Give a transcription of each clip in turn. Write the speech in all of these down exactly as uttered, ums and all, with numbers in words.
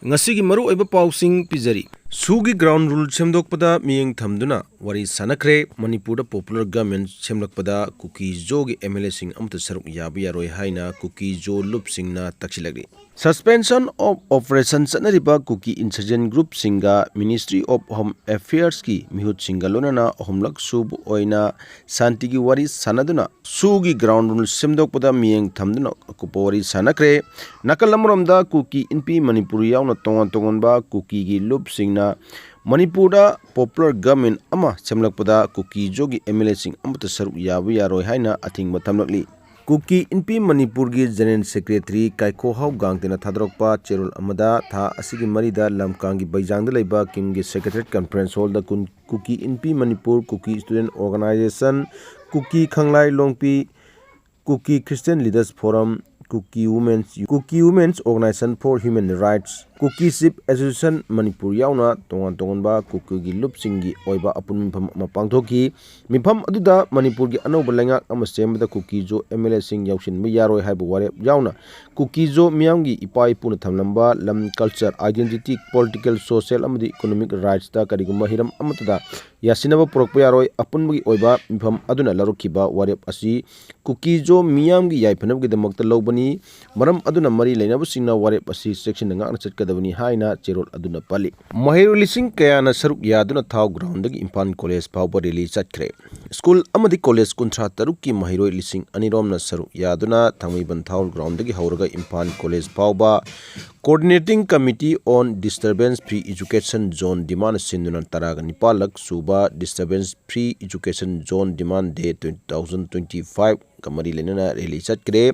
ꯉꯁꯤꯒꯤ ꯃꯔꯨꯑꯣꯏꯕ ꯄꯥꯎꯁꯤꯡ ꯄꯤꯖꯔꯤ꯫ ꯁꯨꯒꯤ ground rule ꯁꯦꯝꯗꯣꯛꯄꯗ ꯃꯤꯠꯌꯦꯡ ꯊꯝꯗꯨꯅ ꯋꯥꯔꯤ ꯁꯥꯟꯅꯈ꯭ꯔꯦ꯫ ꯃꯅꯤꯄꯨꯔꯗ popular government ꯁꯦꯝꯂꯛꯄꯗ ꯀꯨꯀꯤ ꯖꯣꯒꯤ MLA ꯁꯤꯡ ꯑꯃꯠꯇ ꯁꯔꯨꯛ ꯌꯥꯕ ꯌꯥꯔꯣꯏ ꯍꯥꯏꯅ ꯀꯨꯀꯤ ꯖꯣ ꯂꯨꯞꯁꯤꯡꯅ ꯇꯛꯁꯤꯜꯂꯛꯂꯤ꯫ Suspension of operation ꯆꯠꯅꯔꯤꯕ ꯀꯨꯀꯤ insurgent group ꯁꯤꯡꯒ Ministry of Home Affairs ꯀꯤ ꯃꯤꯍꯨꯠꯁꯤꯡꯒ ꯂꯣꯏꯅꯅ ꯑꯍꯨꯝꯂꯛ ꯁꯨꯕ ꯑꯣꯏꯅ ꯁꯥꯟꯇꯤꯒꯤ ꯋꯥꯔꯤ ꯁꯥꯟꯅꯗꯨꯅ ꯁꯨꯒꯤ ground rule ꯁꯦꯝꯗꯣꯛꯄꯗ ꯃꯤꯠꯌꯦꯡ ꯊꯝꯗꯨꯅ ꯑꯀꯨꯞꯄ ꯋꯥꯔꯤ ꯁꯥꯟꯅꯈ꯭ꯔꯦ꯫ ꯅꯥꯀꯜ ꯑꯃꯔꯣꯝꯗ ꯀꯨꯀꯤ ꯏꯟꯄꯤ ꯃꯅꯤꯄꯨꯔ ꯌꯥꯎꯅ ꯇꯣꯉꯥꯟ ꯇꯣꯉꯥꯟꯕ ꯀꯨꯀꯤꯒꯤ ꯂꯨꯞꯁꯤꯡꯅ ꯃꯅꯤꯄꯨꯔꯗ popular government ꯑꯃ ꯁꯦꯝꯂꯛꯄꯗ ꯀꯨꯀꯤ ꯖꯣꯒꯤ MLA ꯁꯤꯡ ꯑꯃꯠꯇ ꯁꯔꯨꯛ ꯌꯥꯕ ꯌꯥꯔꯣꯏ ꯍꯥꯏꯅ ꯑꯊꯤꯡꯕ ꯊꯝꯂꯛꯂꯤ꯫ ꯀꯨꯀꯤ ꯏꯟꯄꯤ ꯃꯅꯤꯄꯨꯔꯒꯤ General Secretary ꯀꯥꯏꯈꯣꯍꯥꯎ ꯒꯥꯡꯇꯦꯅ ꯊꯥꯗꯣꯔꯛꯄ ꯆꯦꯔꯣꯜ ꯑꯃꯗ ꯊꯥ ꯑꯁꯤꯒꯤ ꯃꯔꯤꯗ ꯂꯝꯀꯥꯡꯒꯤ ꯕꯩꯖꯥꯡꯗ ꯂꯩꯕ ꯀꯤꯝꯒꯤ Secretariat Conference Hall ꯗ ꯀꯨꯟ ꯀꯨꯀꯤ ꯏꯟꯄꯤ ꯃꯅꯤꯄꯨꯔ, ꯀꯨꯀꯤ Student Organisation, Kuki ꯈꯪꯂꯥꯏ ꯂꯣꯡꯄꯤ, Kuki Christian Leaders Forum, Kuki Women's, Kuki Women's Organisation for Human Rights, Kuki Chief Association Manipur ꯌꯥꯎꯅ ꯇꯣꯉꯥꯟ ꯇꯣꯉꯥꯟꯕ ꯀꯨꯀꯤꯒꯤ ꯂꯨꯞꯁꯤꯡꯒꯤ ꯑꯣꯏꯕ ꯑꯄꯨꯟꯕ ꯃꯤꯐꯝ ꯑꯃ ꯄꯥꯡꯊꯣꯛꯈꯤ꯫ ꯃꯤꯐꯝ ꯑꯗꯨꯗ ꯃꯅꯤꯄꯨꯔꯒꯤ ꯑꯅꯧꯕ ꯂꯩꯉꯥꯛ ꯑꯃ ꯁꯦꯝꯕꯗ ꯀꯨꯀꯤ ꯖꯣ MLA ꯁꯤꯡ ꯌꯥꯎꯁꯤꯟꯕ ꯌꯥꯔꯣꯏ ꯍꯥꯏꯕ ꯋꯥꯔꯦꯞ ꯌꯥꯎꯅ ꯀꯨꯀꯤ ꯖꯣ ꯃꯤꯌꯥꯝꯒꯤ ꯏꯄꯥ ꯏꯄꯨꯅ ꯊꯝꯂꯝꯕ ꯂꯝ, culture, identity, political, social ꯑꯃꯗꯤ economic rights ꯇ ꯀꯔꯤꯒꯨꯝꯕ ꯍꯤꯔꯝ ꯑꯃꯠꯇꯗ ꯌꯥꯁꯤꯟꯅꯕ ꯄꯨꯔꯛꯄ ꯌꯥꯔꯣꯏ꯫ ꯑꯄꯨꯟꯕꯒꯤ ꯑꯣꯏꯕ ꯃꯤꯐꯝ ꯑꯗꯨꯅ ꯂꯧꯔꯛꯈꯤꯕ ꯋꯥꯔꯦꯞ ꯑꯁꯤ ꯀꯨꯀꯤ ꯖꯣ ꯃꯤꯌꯥꯝꯒꯤ ꯌꯥꯏꯐꯅꯕꯒꯤꯗꯃꯛꯇ ꯂꯧꯕꯅꯤ꯫ ꯃꯔꯝ ꯑꯗꯨꯅ ꯃꯔꯤ ꯂꯩꯅꯕꯁꯤꯡꯅ ꯋꯥꯔꯦꯞ ꯑꯁꯤ ꯆꯦꯛꯁꯤꯟꯅ ꯉꯥꯛꯅ ꯆꯠꯀꯗꯕꯅꯤ ꯍꯥꯏꯅ ꯆꯦꯔꯣꯜ ꯑꯗꯨꯅ ꯄꯜꯂꯤ꯫ ꯃꯍꯩꯔꯣꯏ ꯂꯤꯁꯤꯡ ꯀꯌꯥꯅ ꯁꯔꯨꯛ ꯌꯥꯗꯨꯅ ꯊꯥꯎ ground ꯗꯒꯤ ꯏꯝꯐꯥꯜ college ꯐꯥꯎꯕ rally ꯆꯠꯈ꯭ꯔꯦ꯫ School ꯑꯃꯗꯤ college ꯀꯨꯟꯊ꯭ꯔꯥ ꯇꯔꯨꯛꯀꯤ ꯃꯍꯩꯔꯣꯏ ꯂꯤꯁꯤꯡ ꯑꯅꯤ ꯔꯣꯝꯅ ꯁꯔꯨꯛ ꯌꯥꯗꯨꯅ ꯊꯥꯡꯃꯩꯕꯟ ꯊꯥꯎ ground ꯗꯒꯤ ꯍꯧꯔꯒ ꯏꯝꯐꯥꯜ college ꯐꯥꯎꯕ Coordinating Committee on Disturbance Free Education Zone demand ꯁꯤꯟꯗꯨꯅ ꯇꯔꯥꯒ ꯅꯤꯄꯥꯜꯂꯛ ꯁꯨꯕ Disturbance Free Education Zone Demand Day two thousand twenty five ꯒ ꯃꯔꯤ ꯂꯩꯅꯅ rally ꯆꯠꯈ꯭ꯔꯦ꯫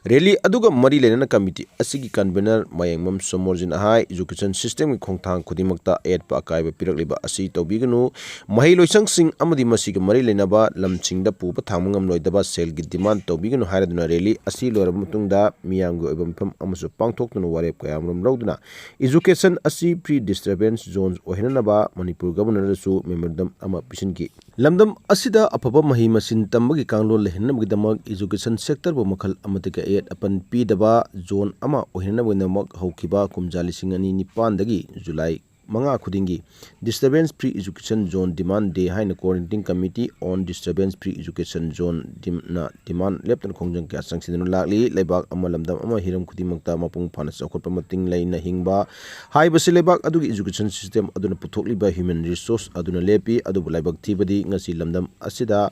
Rally ꯑꯗꯨꯒ ꯃꯔꯤ ꯂꯩꯅꯅ committee ꯑꯁꯤꯒꯤ convener ꯃꯌꯥꯡꯕꯝ ꯁꯣꯃꯣꯔꯖꯤꯅ ꯍꯥꯏ, education system ꯒꯤ ꯈꯣꯡꯊꯥꯡ ꯈꯨꯗꯤꯡꯃꯛꯇ ꯑꯌꯦꯠꯄ ꯑꯀꯥꯏꯕ ꯄꯤꯔꯛꯂꯤꯕ ꯑꯁꯤ ꯇꯧꯕꯤꯒꯅꯨ꯫ ꯃꯍꯩ ꯂꯣꯏꯁꯪꯁꯤꯡ ꯑꯃꯗꯤ ꯃꯁꯤꯒ ꯃꯔꯤ ꯂꯩꯅꯕ ꯂꯝꯁꯤꯡꯗ ꯄꯨꯕ ꯊꯥꯡꯕ ꯉꯝꯂꯣꯏꯗꯕ ꯁꯦꯜꯒꯤ demand ꯇꯧꯕꯤꯒꯅꯨ ꯍꯥꯏꯔꯗꯨꯅ rally ꯑꯁꯤ ꯂꯣꯏꯔꯕ ꯃꯇꯨꯡꯗ ꯃꯤꯌꯥꯝꯒꯤ ꯑꯣꯏꯕ ꯃꯤꯐꯝ ꯑꯃꯁꯨ ꯄꯥꯡꯊꯣꯛꯇꯨꯅ ꯋꯥꯔꯦꯞ ꯀꯌꯥꯃꯔꯨꯝ ꯂꯧꯗꯨꯅ education ꯑꯁꯤ free disturbance zones ꯑꯣꯏꯍꯟꯅꯅꯕ Manipur governorꯗꯁꯨ memorandum ꯑꯃ ꯄꯤꯁꯤꯟꯈꯤ꯫ ꯂꯝꯗꯝ ꯑꯁꯤꯗ ꯑꯐꯕ ꯃꯍꯩ ꯃꯁꯤꯡ ꯇꯝꯕꯒꯤ ꯀꯥꯡꯂꯣꯟ ꯂꯩꯍꯟꯅꯕꯒꯤꯗꯃꯛ education sectorꯕꯨ ꯃꯈꯜ ꯑꯃꯠꯇꯒꯤ ꯑꯌꯦꯠ ꯑꯄꯟ ꯄꯤꯗꯕ zone ꯑꯃ ꯑꯣꯏꯍꯟꯅꯕꯒꯤꯗꯃꯛ ꯍꯧꯈꯤꯕ ꯀꯨꯝꯖꯥ ꯂꯤꯁꯤꯡ ꯑꯅꯤ ꯅꯤꯄꯥꯟꯗꯒꯤ July ꯃꯉꯥ ꯈꯨꯗꯤꯡꯒꯤ disturbance free education zone demand day ꯍꯥꯏꯅ Coordinating Committee on Disturbance Free Education Zoneꯅ demand ꯂꯦꯞꯇꯅ ꯈꯣꯡꯖꯪ ꯀꯌꯥ ꯆꯪꯁꯤꯟꯗꯨꯅ ꯂꯥꯛꯂꯤ꯫ ꯂꯩꯕꯥꯛ ꯑꯃ, ꯂꯝꯗꯝ ꯑꯃ ꯍꯤꯔꯝ ꯈꯨꯗꯤꯡꯃꯛꯇ ꯃꯄꯨꯡ ꯐꯥꯅ ꯆꯥꯎꯈꯠꯄ ꯃꯇꯤꯡ ꯂꯩꯅ ꯍꯤꯡꯕ ꯍꯥꯏꯕꯁꯤ ꯂꯩꯕꯥꯛ ꯑꯗꯨꯒꯤ education system ꯑꯗꯨꯅ ꯄꯨꯊꯣꯛꯂꯤꯕ human resource ꯑꯗꯨꯅ ꯂꯦꯞꯄꯤ꯫ ꯑꯗꯨꯕꯨ ꯂꯥꯏꯕꯛ ꯊꯤꯕꯗꯤ ꯉꯁꯤ ꯂꯝꯗꯝ ꯑꯁꯤꯗ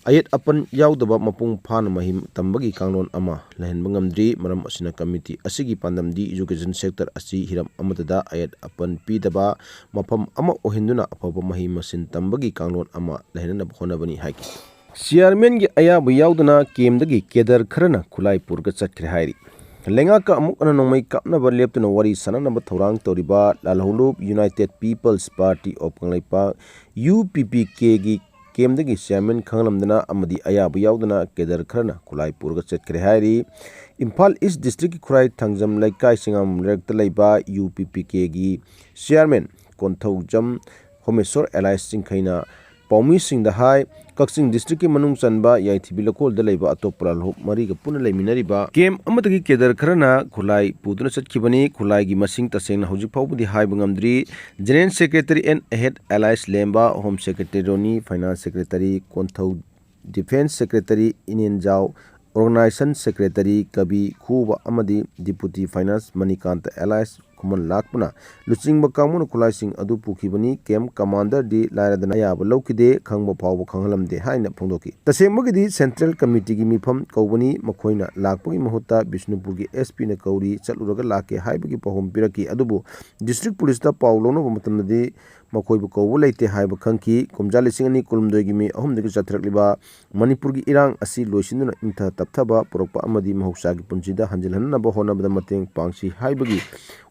ꯑꯌꯦꯠ ꯑꯄꯟ ꯌꯥꯎꯗꯕ ꯃꯄꯨꯡ ꯐꯥꯅ ꯃꯍꯩ ꯇꯝꯕꯒꯤ ꯀꯥꯡꯂꯣꯟ ꯑꯃ ꯂꯩꯍꯟꯕ ꯉꯝꯗ꯭ꯔꯤ꯫ ꯃꯔꯝ ꯑꯁꯤꯅ committee ꯑꯁꯤꯒꯤ ꯄꯥꯟꯗꯝꯗꯤ education sector ꯑꯁꯤ ꯍꯤꯔꯝ ꯑꯃꯠꯇꯗ ꯑꯌꯦꯠ ꯑꯄꯟ ꯄꯤꯗꯕ ꯃꯐꯝ ꯑꯃ ꯑꯣꯏꯍꯟꯗꯨꯅ ꯑꯐꯕ ꯃꯍꯩ ꯃꯁꯤꯡ ꯇꯝꯕꯒꯤ ꯀꯥꯡꯂꯣꯟ ꯑꯃ ꯂꯩꯍꯟꯅꯕ ꯍꯣꯠꯅꯕꯅꯤ ꯍꯥꯏꯈꯤ꯫ Chairmanꯒꯤ ꯑꯌꯥꯕ ꯌꯥꯎꯗꯅ campꯗꯒꯤ cadre ꯈꯔꯅ ꯈꯨꯠꯂꯥꯏ ꯄꯨꯔꯒ ꯆꯠꯈ꯭ꯔꯦ ꯍꯥꯏꯔꯤ꯫ ꯂꯩꯉꯥꯛꯀ ꯑꯃꯨꯛ ꯍꯟꯅ ꯅꯣꯡꯃꯩ ꯀꯥꯞꯅꯕ ꯂꯦꯞꯇꯨꯅ ꯋꯥꯔꯤ ꯁꯥꯟꯅꯅꯕ ꯊꯧꯔꯥꯡ ꯇꯧꯔꯤꯕ ꯂꯥꯜꯍꯧꯂꯨꯞ United People's Party of Kangleipak, UPPKꯒꯤ campꯗꯒꯤ chairman ꯈꯪꯍꯜꯂꯝꯗꯅ ꯑꯃꯗꯤ ꯑꯌꯥꯕ ꯌꯥꯎꯗꯅ cadre ꯈꯔꯅ ꯈꯨꯠꯂꯥꯏ ꯄꯨꯔꯒ ꯆꯠꯈ꯭ꯔꯦ ꯍꯥꯏꯔꯤ꯫ ꯏꯝꯐꯥꯜ East districtꯀꯤ ꯈꯨꯔꯥꯏ ꯊꯥꯡꯖꯝ ꯂꯩꯀꯥꯏ ꯁꯤꯡꯉꯥꯝ ꯂꯩꯔꯛꯇ ꯂꯩꯕ UPPKꯒꯤ chairman ꯀꯣꯟꯊꯧꯖꯝ ꯍꯣꯃꯦꯁꯣꯔ alias ꯆꯤꯡꯈꯩꯅ ꯄꯥꯎꯃꯤꯁꯤꯡꯗ ꯍꯥꯏ, ꯀꯛꯆꯤꯡ districtꯀꯤ ꯃꯅꯨꯡ ꯆꯟꯕ ꯌꯥꯏꯊꯤꯕꯤ ꯂꯩꯀꯣꯜꯗ ꯂꯩꯕ ꯑꯇꯣꯞꯄ ꯂꯥꯜꯍꯧꯂꯨꯞ ꯃꯔꯤꯒ ꯄꯨꯟꯅ ꯂꯩꯃꯤꯟꯅꯔꯤꯕ camp ꯑꯃꯗꯒꯤ cadre ꯈꯔꯅ ꯈꯨꯠꯂꯥꯏ ꯄꯨꯗꯨꯅ ꯆꯠꯈꯤꯕꯅꯤ꯫ ꯈꯨꯠꯂꯥꯏꯒꯤ ꯃꯁꯤꯡ ꯇꯁꯦꯡꯅ ꯍꯧꯖꯤꯛ ꯐꯥꯎꯕꯗꯤ ꯍꯥꯏꯕ ꯉꯝꯗ꯭ꯔꯤ꯫ General Secretary ꯑꯦꯟ ꯑꯍꯦꯠ alias ꯂꯦꯝꯕ, Home Secretary ꯔꯣꯅꯤ, Finance Secretary ꯀꯣꯟꯊꯧ, Defence Secretary ꯏꯅꯦꯟꯖꯥꯎ, Organisation Secretary ꯀꯕꯤ ꯈꯨꯕ ꯑꯃꯗꯤ Deputy Finance ꯃꯅꯤꯀꯥꯟꯇ alias ꯈꯨꯃꯟ ꯂꯥꯛꯄꯅ ꯂꯨꯆꯤꯡꯕ ꯀꯥꯡꯕꯨꯅ ꯈꯨꯠꯂꯥꯏꯁꯤꯡ ꯑꯗꯨ ꯄꯨꯈꯤꯕꯅꯤ꯫ Camp commanderꯗꯤ ꯂꯥꯏꯔꯗꯅ ꯑꯌꯥꯕ ꯂꯧꯈꯤꯗꯦ, ꯈꯪꯕ ꯐꯥꯎꯕ ꯈꯪꯍꯜꯂꯝꯗꯦ ꯍꯥꯏꯅ ꯐꯣꯡꯗꯣꯛꯈꯤ꯫ ꯇꯁꯦꯡꯕꯒꯤꯗꯤ Central Committeeꯒꯤ ꯃꯤꯐꯝ ꯀꯧꯕꯅꯤ, ꯃꯈꯣꯏꯅ ꯂꯥꯛꯄꯒꯤ ꯃꯍꯨꯠꯇ ꯕꯤꯁꯅꯨꯄꯨꯔꯒꯤ SPꯅ ꯀꯧꯔꯤ, ꯆꯠꯂꯨꯔꯒ ꯂꯥꯛꯀꯦ ꯍꯥꯏꯕꯒꯤ ꯄꯥꯎꯈꯨꯝ ꯄꯤꯔꯛꯈꯤ꯫ ꯑꯗꯨꯕꯨ District Policeꯇ ꯄꯥꯎ ꯂꯧꯅꯕ ꯃꯇꯝꯗꯗꯤ ꯃꯈꯣꯏꯕꯨ ꯀꯧꯕ ꯂꯩꯇꯦ ꯍꯥꯏꯕ ꯈꯪꯈꯤ꯫ ꯀꯨꯝꯖꯥ ꯂꯤꯁꯤꯡ ꯑꯅꯤ ꯀꯨꯟꯍꯨꯝꯗꯣꯏꯒꯤ May ꯑꯍꯨꯝꯗꯒꯤ ꯆꯠꯊꯔꯛꯂꯤꯕ ꯃꯅꯤꯄꯨꯔꯒꯤ ꯏꯔꯥꯡ ꯑꯁꯤ ꯂꯣꯏꯁꯤꯟꯗꯨꯅ ꯏꯪꯊ ꯇꯞꯊꯕ ꯄꯨꯔꯛꯄ ꯑꯃꯗꯤ ꯃꯍꯧꯁꯥꯒꯤ ꯄꯨꯟꯁꯤꯗ ꯍꯟꯖꯤꯜꯍꯟꯅꯕ ꯍꯣꯠꯅꯕꯗ ꯃꯇꯦꯡ ꯄꯥꯡꯁꯤ ꯍꯥꯏꯕꯒꯤ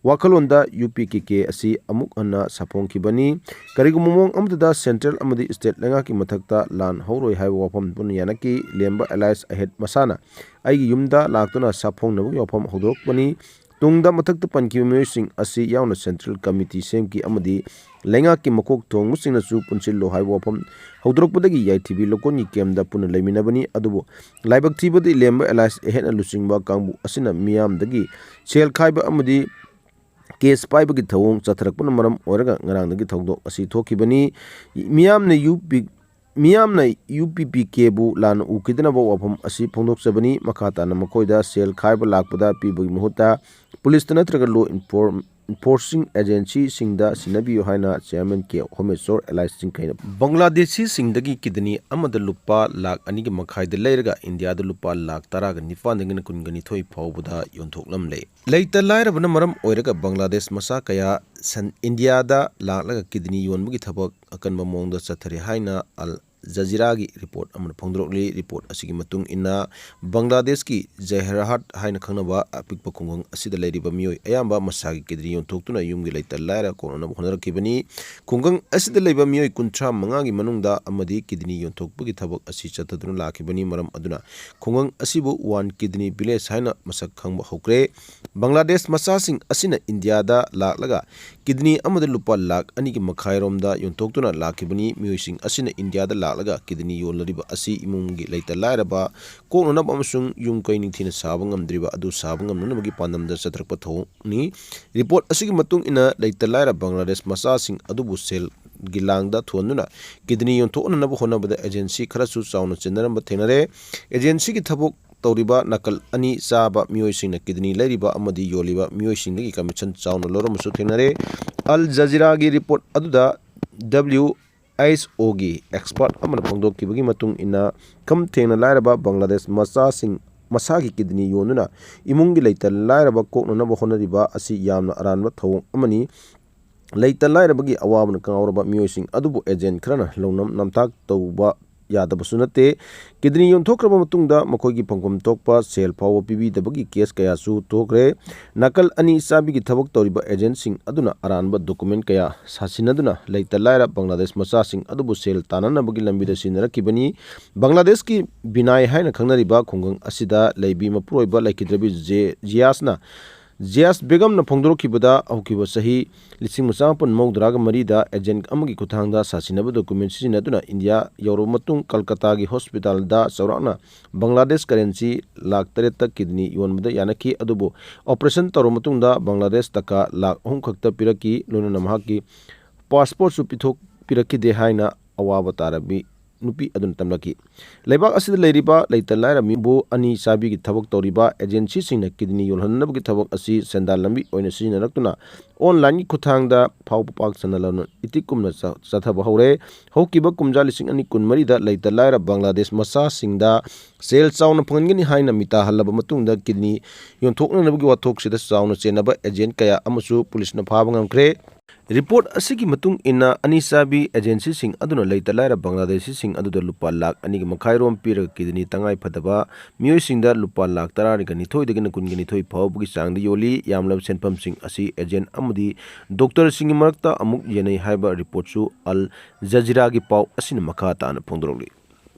ꯋꯥꯈꯜꯂꯣꯟꯗ UPKK ꯑꯁꯤ ꯑꯃꯨꯛ ꯍꯟꯅ ꯁꯥꯐꯣꯡꯈꯤꯕꯅꯤ꯫ ꯀꯔꯤꯒꯨꯝꯕ ꯃꯑꯣꯡ ꯑꯃꯠꯇꯗ Central ꯑꯃꯗꯤ State ꯂꯩꯉꯥꯛꯀꯤ ꯃꯊꯛꯇ ꯂꯥꯟ ꯍꯧꯔꯣꯏ ꯍꯥꯏꯕ ꯋꯥꯐꯝ ꯄꯨꯟꯅ ꯌꯥꯅꯈꯤ꯫ ꯂꯦꯝꯕ alias ꯑꯍꯦꯠ ꯃꯁꯥꯅ ꯑꯩꯒꯤ ꯌꯨꯝꯗ ꯂꯥꯛꯇꯨꯅ ꯁꯥꯐꯣꯡꯅꯕꯒꯤ ꯋꯥꯐꯝ ꯍꯧꯗꯣꯔꯛꯄꯅꯤ꯫ ꯇꯨꯡꯗ ꯃꯊꯛꯇ ꯄꯟꯈꯤꯕ ꯃꯤꯑꯣꯏꯁꯤꯡ ꯑꯁꯤ ꯌꯥꯎꯅ Central Committee ꯁꯦꯝꯈꯤ ꯑꯃꯗꯤ ꯂꯩꯉꯥꯛꯀꯤ ꯃꯀꯣꯛ ꯊꯣꯡꯕꯁꯤꯡꯅꯁꯨ ꯄꯨꯟꯁꯤꯜꯂꯣ ꯍꯥꯏꯕ ꯋꯥꯐꯝ ꯍꯧꯗꯣꯔꯛꯄꯗꯒꯤ ꯌꯥꯏꯊꯤꯕꯤ ꯂꯧꯀꯣꯟꯒꯤ camp ꯇ ꯄꯨꯟꯅ ꯂꯩꯃꯤꯟꯅꯕꯅꯤ꯫ ꯑꯗꯨꯕꯨ ꯂꯥꯏꯕꯛ ꯊꯤꯕꯗꯤ ꯂꯦꯝꯕ ꯑꯦꯂꯥꯏꯁ ꯑꯍꯦꯠꯅ ꯂꯨꯆꯤꯡꯕ ꯀꯥꯡꯕꯨ ꯑꯁꯤꯅ ꯃꯤꯌꯥꯝꯗꯒꯤ ꯁꯦꯜ ꯈꯥꯏꯕ ꯑꯃꯗꯤ case ꯄꯥꯏꯕꯒꯤ ꯊꯧꯑꯣꯡ ꯆꯠꯊꯔꯛꯄꯅ ꯃꯔꯝ ꯑꯣꯏꯔꯒ ꯉꯔꯥꯡꯗꯒꯤ ꯊꯧꯗꯣꯛ ꯑꯁꯤ ꯊꯣꯛꯈꯤꯕꯅꯤ꯫ ꯃꯤꯌꯥꯝꯅ ꯌꯨ ꯄꯤ, ꯃꯤꯌꯥꯝꯅ ꯌꯨ ꯄꯤ ꯄꯤ ꯀꯦꯕꯨ ꯂꯥꯟꯅ ꯎꯈꯤꯗꯅꯕ ꯋꯥꯐꯝ ꯑꯁꯤ ꯐꯣꯡꯗꯣꯛꯆꯕꯅꯤ꯫ ꯃꯈꯥ ꯇꯥꯅ ꯃꯈꯣꯏꯗ ꯁꯦꯜ ꯈꯥꯏꯕ ꯂꯥꯛꯄꯗ ꯄꯤꯕꯒꯤ ꯃꯍꯨꯠꯇ ꯄꯨꯂꯤꯁꯇ ꯅꯠꯇ꯭ꯔꯒ law enfor-, enforcing agency ꯁꯤꯡꯗ ꯁꯤꯟꯅꯕꯤꯌꯨ ꯍꯥꯏꯅ Chairman ꯀꯦ ꯍꯣꯃꯦꯁꯣꯔ ꯑꯦꯂꯥꯏꯁ ꯆꯤꯡꯈꯩꯅ꯫ ꯕꯪꯒ꯭ꯂꯥꯗꯦꯁꯤꯁꯤꯡꯗꯒꯤ kidney ꯑꯃꯗ ꯂꯨꯄꯥ ꯂꯥꯈ ꯑꯅꯤꯒꯤ ꯃꯈꯥꯏꯗ ꯂꯩꯔꯒ ꯏꯟꯗꯤꯌꯥꯗ ꯂꯨꯄꯥ ꯂꯥꯈ ꯇꯔꯥꯒ ꯅꯤꯄꯥꯟꯗꯒꯤꯅ ꯀꯨꯟꯒ ꯅꯤꯊꯣꯏ ꯐꯥꯎꯕꯗ ꯌꯣꯟꯊꯣꯛꯂꯝꯂꯦ꯫ ꯂꯩꯇ ꯂꯥꯏꯔꯕꯅ ꯃꯔꯝ ꯑꯣꯏꯔꯒ ꯕꯪꯒ꯭ꯂꯥꯗꯦꯁ ꯃꯆꯥ ꯀꯌꯥ ꯁꯟ-, ꯏꯟꯗꯤꯌꯥꯗ ꯂꯥꯛꯂꯒ kidney ꯌꯣꯟꯕꯒꯤ ꯊꯕꯛ ꯑꯀꯟꯕ ꯃꯑꯣꯡꯗ ꯆꯠꯊꯔꯤ ꯍꯥꯏꯅ ꯑꯜ ꯖꯖꯤꯔꯥꯒꯤ report ꯑꯃꯅ ꯐꯣꯡꯗꯣꯔꯛꯂꯤ꯫ Report ꯑꯁꯤꯒꯤ ꯃꯇꯨꯡ ꯏꯟꯅ, ꯕꯪꯒ꯭ꯂꯥꯗꯦꯁꯀꯤ ꯖꯦꯍꯔꯍꯥꯠ ꯍꯥꯏꯅ ꯈꯪꯅꯕ ꯑꯄꯤꯛꯄ ꯈꯨꯡꯒꯪ ꯑꯁꯤꯗ ꯂꯩꯔꯤꯕ ꯃꯤꯑꯣꯏ ꯑꯌꯥꯝꯕ ꯃꯁꯥꯒꯤ kidney ꯌꯣꯟꯊꯣꯛꯇꯨꯅ ꯌꯨꯝꯒꯤ ꯂꯩꯇ ꯂꯥꯏꯔ ꯀꯣꯛꯅꯅꯕ ꯍꯣꯠꯅꯔꯛꯈꯤꯕꯅꯤ꯫ ꯈꯨꯡꯒꯪ ꯑꯁꯤꯗ ꯂꯩꯕ ꯃꯤꯑꯣꯏ ꯀꯨꯟꯊ꯭ꯔꯥ ꯃꯉꯥꯒꯤ ꯃꯅꯨꯡꯗ ꯑꯃꯗꯤ kidney ꯌꯣꯟꯊꯣꯛꯄꯒꯤ ꯊꯕꯛ ꯑꯁꯤ ꯆꯠꯊꯗꯨꯅ ꯂꯥꯛꯈꯤꯕꯅꯤ꯫ ꯃꯔꯝ ꯑꯗꯨꯅ ꯈꯨꯡꯒꯪ ꯑꯁꯤꯕꯨ One Kidney Village ꯍꯥꯏꯅ ꯃꯁꯛ ꯈꯪꯕ ꯍꯧꯈ꯭ꯔꯦ꯫ ꯕꯪꯒ꯭ꯂꯥꯗꯦꯁ ꯃꯆꯥꯁꯤꯡ ꯑꯁꯤꯅ ꯏꯟꯗꯤꯌꯥꯗ ꯂꯥꯛꯂꯒ kidney ꯑꯃꯗ ꯂꯨꯄꯥ ꯂꯥꯈ ꯑꯅꯤꯒꯤ ꯃꯈꯥꯏꯔꯣꯝꯗ ꯌꯣꯟꯊꯣꯛꯇꯨꯅ ꯂꯥꯛꯈꯤꯕꯅꯤ꯫ ꯃꯤꯑꯣꯏꯁꯤꯡ ꯑꯁꯤꯅ ꯏꯟꯗꯤꯌꯥꯗ ꯂꯥꯛꯂꯒ kidney ꯌꯣꯜꯂꯔꯤꯕ ꯑꯁꯤ ꯏꯃꯨꯡꯒꯤ ꯂꯩꯇ ꯂꯥꯏꯔꯕ ꯀꯣꯛꯅꯅꯕ ꯑꯃꯁꯨꯡ ꯌꯨꯝ ꯀꯩ ꯅꯤꯡꯊꯤꯅ ꯁꯥꯕ ꯉꯝꯗ꯭ꯔꯤꯕ ꯑꯗꯨ ꯁꯥꯕ ꯉꯝꯅꯅꯕꯒꯤ ꯄꯥꯟꯗꯝꯗ ꯆꯠꯊꯔꯛꯄ ꯊꯧꯑꯣꯡꯅꯤ꯫ Report ꯑꯁꯤꯒꯤ ꯃꯇꯨꯡ ꯏꯟꯅ, ꯂꯩꯇ ꯂꯥꯏꯔ ꯕꯪꯒ꯭ꯂꯥꯗꯦꯁ ꯃꯆꯥꯁꯤꯡ ꯑꯗꯨꯕꯨ ꯁꯦꯜꯒꯤ ꯂꯥꯡꯗ ꯊꯨꯍꯟꯗꯨꯅ kidney ꯌꯣꯟꯊꯣꯛꯅꯅꯕ ꯍꯣꯠꯅꯕꯗ agency ꯈꯔꯁꯨ ꯆꯥꯎꯅ ꯆꯦꯟꯅꯔꯝꯕ ꯊꯦꯡꯅꯔꯦ꯫ Agency ꯒꯤ ꯊꯕꯛ ꯇꯧꯔꯤꯕ ꯅꯥꯀꯜ ꯑꯅꯤ ꯆꯥꯕ ꯃꯤꯑꯣꯏꯁꯤꯡꯅ kidney ꯂꯩꯔꯤꯕ ꯑꯃꯗꯤ ꯌꯣꯜꯂꯤꯕ ꯃꯤꯑꯣꯏꯁꯤꯡꯗꯒꯤ commission ꯆꯥꯎꯅ ꯂꯧꯔꯝꯕꯁꯨ ꯊꯦꯡꯅꯔꯦ꯫ ꯑꯜ ꯖꯖꯤꯔꯥꯒꯤ report ꯑꯗꯨꯗ W H O ꯒꯤ expert ꯑꯃꯅ ꯐꯣꯡꯗꯣꯛꯈꯤꯕꯒꯤ ꯃꯇꯨꯡ ꯏꯟꯅ, ꯈꯝ ꯊꯦꯡꯅ ꯂꯥꯏꯔꯕ ꯕꯪꯒ꯭ꯂꯥꯗꯦꯁ ꯃꯆꯥꯁꯤꯡ ꯃꯁꯥꯒꯤ kidney ꯌꯣꯟꯗꯨꯅ ꯏꯃꯨꯡꯒꯤ ꯂꯩꯇ ꯂꯥꯏꯔꯕ ꯀꯣꯛꯅꯅꯕ ꯍꯣꯠꯅꯔꯤꯕ ꯑꯁꯤ ꯌꯥꯝꯅ ꯑꯔꯥꯟꯕ ꯊꯧꯑꯣꯡ ꯑꯃꯅꯤ꯫ ꯂꯩꯇ ꯂꯥꯏꯔꯕꯒꯤ ꯑꯋꯥꯕꯅ ꯀꯥꯎꯔꯕ ꯃꯤꯑꯣꯏꯁꯤꯡ ꯑꯗꯨꯕꯨ agent ꯈꯔꯅ ꯂꯧꯅꯝ ꯅꯝꯊꯥꯛ ꯇꯧꯕ ꯌꯥꯗꯕꯁꯨ ꯅꯠꯇꯦ꯫ Kidney ꯌꯣꯟꯊꯣꯛꯈ꯭ꯔꯕ ꯃꯇꯨꯡꯗ ꯃꯈꯣꯏꯒꯤ ꯐꯪꯐꯝ ꯊꯣꯛꯄ ꯁꯦꯜ ꯐꯥꯎꯕ ꯄꯤꯕꯤꯗꯕꯒꯤ case ꯀꯌꯥꯁꯨ ꯊꯣꯛꯈ꯭ꯔꯦ꯫ ꯅꯥꯀꯜ ꯑꯅꯤ ꯆꯥꯕꯤꯒꯤ ꯊꯕꯛ ꯇꯧꯔꯤꯕ agent ꯁꯤꯡ ꯑꯗꯨꯅ ꯑꯔꯥꯟꯕ document ꯀꯌꯥ ꯁꯥꯁꯤꯟꯅꯗꯨꯅ ꯂꯩꯇ ꯂꯥꯏꯔ ꯕꯪꯒ꯭ꯂꯥꯗꯦꯁ ꯃꯆꯥꯁꯤꯡ ꯑꯗꯨꯕꯨ ꯁꯦꯜ ꯇꯥꯟꯅꯅꯕꯒꯤ ꯂꯝꯕꯤꯗ ꯁꯤꯖꯤꯟꯅꯔꯛꯈꯤꯕꯅꯤ꯫ ꯕꯪꯒ꯭ꯂꯥꯗꯦꯁꯀꯤ ꯕꯤꯅꯥꯏ ꯍꯥꯏꯅ ꯈꯪꯅꯔꯤꯕ ꯈꯨꯡꯒꯪ ꯑꯁꯤꯗ ꯂꯩꯕꯤ ꯃꯄꯨꯔꯣꯏꯕ ꯂꯩꯈꯤꯗ꯭ꯔꯕꯤ ꯖꯦ-, ꯖꯤꯌꯥꯁꯅ ꯖꯤꯌꯥꯁ ꯕꯦꯒꯝꯅ ꯐꯣꯡꯗꯣꯔꯛꯈꯤꯕꯗ, ꯍꯧꯈꯤꯕ ꯆꯍꯤ ꯂꯤꯁꯤꯡ ꯑꯃ ꯆꯥꯃꯥꯄꯟ ꯃꯧꯗ꯭ꯔꯥꯒ ꯃꯔꯤꯗ ꯑꯦꯖꯦꯟ ꯑꯃꯒꯤ ꯈꯨꯠꯊꯥꯡꯗ ꯁꯥꯁꯤꯟꯅꯕ ꯗꯣꯀꯨꯃꯦꯟ ꯁꯤꯖꯤꯟꯅꯗꯨꯅ ꯏꯟꯗꯤꯌꯥ ꯌꯧꯔꯕ ꯃꯇꯨꯡ ꯀꯜꯀꯇꯥꯒꯤ ꯍꯣꯁꯄꯤꯇꯥꯜꯗ ꯆꯥꯎꯔꯥꯛꯅ ꯕꯪꯒ꯭ꯂꯥꯗꯦꯁ ꯀꯔꯦꯟꯁꯤ ꯂꯥꯈ ꯇꯔꯦꯠꯇ ꯀꯤꯗꯅꯤ ꯌꯣꯟꯕꯗ ꯌꯥꯅꯈꯤ꯫ ꯑꯗꯨꯕꯨ ꯑꯣꯄꯔꯦꯁꯟ ꯇꯧꯔꯕ ꯃꯇꯨꯡꯗ ꯕꯪꯒ꯭ꯂꯥꯗꯦꯁ ꯇꯀꯥ ꯂꯥꯈ ꯑꯍꯨꯝ ꯈꯛꯇ ꯄꯤꯔꯛꯈꯤ꯫ ꯂꯣꯏꯅꯅ ꯃꯍꯥꯛꯀꯤ ꯄꯥꯁꯄꯣꯔꯠꯁꯨ ꯄꯤꯊꯣꯛꯄꯤꯔꯛꯈꯤꯗꯦ ꯍꯥꯏꯅ ꯑꯋꯥꯕ ꯇꯥꯔꯕꯤ ꯅꯨꯄꯤ ꯑꯗꯨꯅ ꯇꯝꯂꯛꯈꯤ꯫ ꯂꯩꯕꯥꯛ ꯑꯁꯤꯗ ꯂꯩꯔꯤꯕ ꯂꯩꯇ ꯂꯥꯏꯔ ꯃꯤꯕꯨ ꯑꯅꯤ ꯆꯥꯕꯤꯒꯤ ꯊꯕꯛ ꯇꯧꯔꯤꯕ ꯑꯦꯖꯦꯟꯁꯤꯁꯤꯡꯅ ꯀꯤꯗꯅꯤ ꯌꯣꯜꯍꯟꯅꯕꯒꯤ ꯊꯕꯛ ꯑꯁꯤ ꯁꯦꯟꯗꯥꯟ ꯂꯝꯕꯤ ꯑꯣꯏꯅ ꯁꯤꯖꯤꯟꯅꯔꯛꯇꯨꯅ ꯑꯣꯟꯂꯥꯏꯟꯒꯤ ꯈꯨꯠꯊꯥꯡꯗ ꯐꯥꯎꯕ ꯄꯥꯛ ꯁꯟꯅ ꯂꯅꯣꯏ ꯏꯇꯤꯛ ꯀꯨꯝꯅ ꯆ-, ꯆꯠꯊꯕ ꯍꯧꯔꯦ꯫ ꯍꯧꯈꯤꯕ ꯀꯨꯝꯖꯥ ꯂꯤꯁꯤꯡ ꯑꯅꯤ ꯀꯨꯟꯃꯔꯤꯗ ꯂꯩꯇ ꯂꯥꯏꯔ ꯕꯪꯒ꯭ꯂꯥꯗꯦꯁ ꯃꯆꯥꯁꯤꯡꯗ ꯁꯦꯜ ꯆꯥꯎꯅ ꯐꯪꯍꯟꯒꯅꯤ ꯍꯥꯏꯅ ꯃꯤꯇꯥꯍꯜꯂꯕ ꯃꯇꯨꯡꯗ ꯀꯤꯗꯅꯤ ꯌꯣꯟꯊꯣꯛꯅꯅꯕꯒꯤ ꯋꯥꯊꯣꯛꯁꯤꯗ ꯆꯥꯎꯅ ꯆꯦꯟꯅꯕ ꯑꯦꯖꯦꯟ ꯀꯌꯥ ꯑꯃꯁꯨ ꯄꯨꯂꯤꯁꯅ ꯐꯥꯕ ꯉꯝꯈ꯭ꯔꯦ꯫ ꯔꯤꯄꯣꯔꯠ ꯑꯁꯤꯒꯤ ꯃꯇꯨꯡ ꯏꯟꯅ, ꯑꯅꯤ ꯆꯥꯕꯤ ꯑꯦꯖꯦꯟꯁꯤꯁꯤꯡ ꯑꯗꯨꯅ ꯂꯩꯇ ꯂꯥꯏꯔ ꯕꯪꯒ꯭ꯂꯥꯗꯦꯁꯤꯁꯤꯡ ꯑꯗꯨꯗ ꯂꯨꯄꯥ ꯂꯥꯈ ꯑꯅꯤꯒ ꯃꯈꯥꯏ ꯔꯣꯝ ꯄꯤꯔꯒ ꯀꯤꯗꯅꯤ ꯇꯉꯥꯏ ꯐꯗꯕ ꯃꯤꯑꯣꯏꯁꯤꯡꯗ ꯂꯨꯄꯥ ꯂꯥꯈ ꯇꯔꯥꯒ ꯅꯤꯊꯣꯏꯗꯒꯤꯅ ꯀꯨꯟꯒ ꯅꯤꯊꯣꯏ ꯐꯥꯎꯕꯒꯤ ꯆꯥꯡꯗ ꯌꯣꯜꯂꯤ꯫ ꯌꯥꯝꯂꯕ ꯁꯦꯟꯐꯝꯁꯤꯡ ꯑꯁꯤ ꯑꯦꯖꯦꯟ ꯑꯃꯗꯤ ꯗꯣꯛꯇꯔꯁꯤꯡꯒꯤ ꯃꯔꯛꯇ ꯑꯃꯨꯛ ꯌꯦꯟꯅꯩ ꯍꯥꯏꯕ ꯔꯤꯄꯣꯔꯠꯁꯨ ꯑꯜ ꯖꯖꯤꯔꯥꯒꯤ ꯄꯥꯎ ꯑꯁꯤꯅ ꯃꯈꯥ ꯇꯥꯅ ꯐꯣꯡꯗꯣꯔꯛꯂꯤ꯫